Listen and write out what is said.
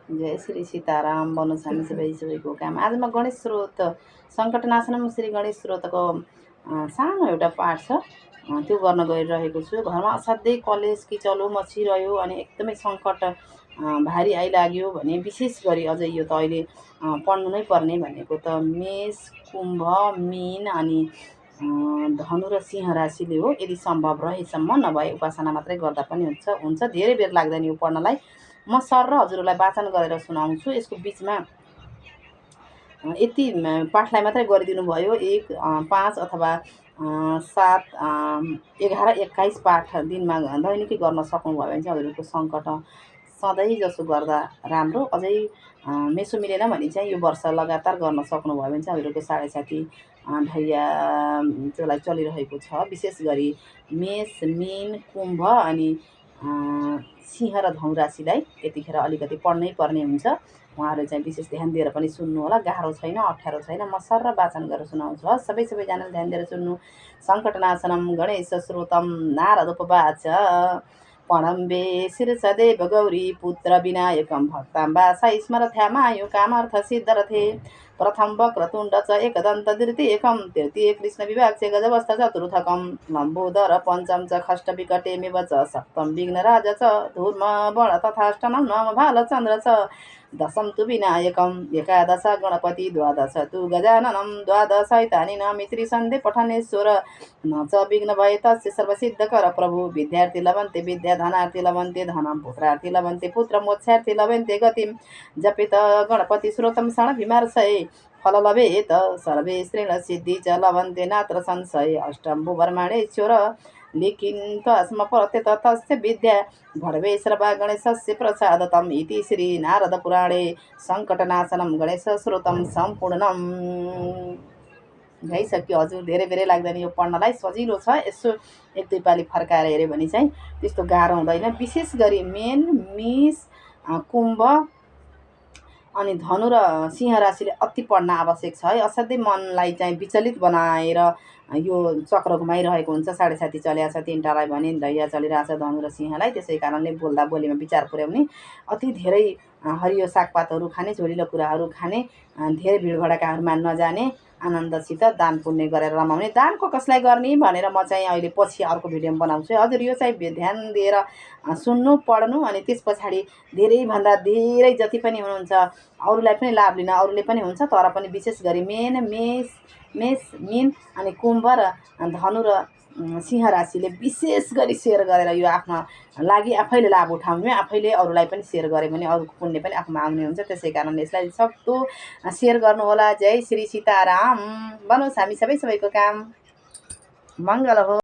जय श्री सीताराम बनोस् हामी सबैको काम। आज म गणेश स्रोत सङ्कटनाशनम श्री गणेश स्रोतको सानो एउटा पाठ छ, त्यो गर्न गइरहेको छु। घरमा असाध्यै कलेश किचलो मचिरह्यो अनि एकदमै सङ्कट भारी आइलाग्यो भने विशेष गरी अझै यो त अहिले पढ्नु नै पर्ने भनेको त मेष, कुम्भ, मीन अनि धनु र सिंह राशिले हो। यदि सम्भव रहेसम्म, नभए उपासना मात्रै गर्दा पनि हुन्छ। धेरै बेर लाग्दैन यो पढ्नलाई। म सर र हजुरहरूलाई वाचन गरेर सुनाउँछु। यसको बिचमा यति पाठलाई मात्रै गरिदिनु भयो 1, 5 अथवा 7, 11, 21 पाठ दिनमा दैनिकै गर्न सक्नुभयो भने चाहिँ हजुरहरूको सङ्कट सधैँ जसो गर्दा राम्रो। अझै मेसो मिलेन भने चाहिँ यो वर्ष लगातार गर्न सक्नुभयो भने चाहिँ हजुरहरूको 7.5 ढैया त्यसलाई चलिरहेको छ। विशेष गरी मेष, मीन, कुम्भ अनि सिंह र धनु राशिलाई यतिखेर अलिकति पढ्नै पर्ने हुन्छ। उहाँहरू चाहिँ विशेष ध्यान दिएर पनि सुन्नु होला। गाह्रो छैन, अप्ठ्यारो छैन। म सर र वाचन गरेर सुनाउँछु। सबैजनाले ध्यान दिएर सुन्नु। सङ्कटनाशनम गणेश स्रोतम नारदोपवाच प्रणम्बे शीर्षदेव गौरी पुत्र विनायकं भक्ताम्बा स्मरथ्यामायु कामर्थ सिद्धरथे प्रथम वक्रतुण्ड च एकदन्त द्वितीयकं तृतीय कृष्ण विभाग गजवस्थ चतुर्थकं लम्बोदर पञ्चम च खष्ट विकटेमेव च सप्तम विघ्नराज च धूर्म बण तथाष्टमं नवम भालचन्द्र च दशम तु विनायकं एकादश गणपति द्वादश तु गजाननं द्वादश ऐतानि नामित्री सन्धे पठनेश्वर न च विघ्न भए तस्य सर्वसिद्धकर प्रभु विद्यार्थी लभन्ते विद्या धनार्थी लभन्ते धनं पुत्रार्थी लभन्ते पुत्र मोक्षार्थी लभन्ते गतिं जपेत गणपति स्रोतं षण्भिमार्षये फल लभेत सर्वे श्रेण सिद्धि च लभन्ते नात्र संशय अष्टम्भु ब्रह्मणेश्वर लिखिन्त स्म परते तस्य विद्या भर्वेश्वरवा गणेशस्य प्रसादतम् इति श्री नारद पुराणे सङ्कटनाशनम गणेश स्रोतम सम्पूर्णम। भइसक्यो हजुर। धेरै लाग्दैन यो पढ्नलाई, सजिलो छ। यसो 1-2 पाली फर्काएर हेऱ्यो भने चाहिँ त्यस्तो गाह्रो हुँदैन। विशेष गरी मेन, मेष, कुम्भ अनि धनु र सिंह राशिले अति पढ्न आवश्यक छ है। असाध्यै मनलाई चाहिँ विचलित बनाएर यो चक्र घुमाइरहेको हुन्छ। 7.5 चल्या छ, 3टालाई भने दैया चलिरहेछ धनु र सिंहलाई। त्यसै कारणले बोल्दा बोलीमा विचार पुर्याउने, अति धेरै हरियो सागपातहरू खाने, झोलिलो कुराहरू खाने, धेरै भिडभडकाहरूमा नजाने, आनन्दसित दान पुण्य गरेर रमाउने। दानको कसलाई गर्ने भनेर म चाहिँ अहिले पछि अर्को भिडियोमा बनाउँछु। हजुर यो चाहिँ ध्यान दिएर सुन्नु, पढ्नु अनि त्यस पछाडि धेरैभन्दा धेरै जति पनि हुनुहुन्छ अरूलाई पनि लाभ लिन अरूले पनि हुन्छ। तर पनि विशेष गरी मेष, मीन अनि कुम्भ र धनु र सिंह राशिले विशेष गरी सेयर गरेर यो आफ्नो लागि आफैले लाभ उठाउने, आफैले अरूलाई पनि सेयर गरे भने अरूको पुण्य पनि आफूमा आउने हुन्छ। त्यसै कारणले यसलाई सक्दो सेयर गर्नुहोला। जय श्री सीताराम बनोस् हामी सबैको काम मङ्गल हो।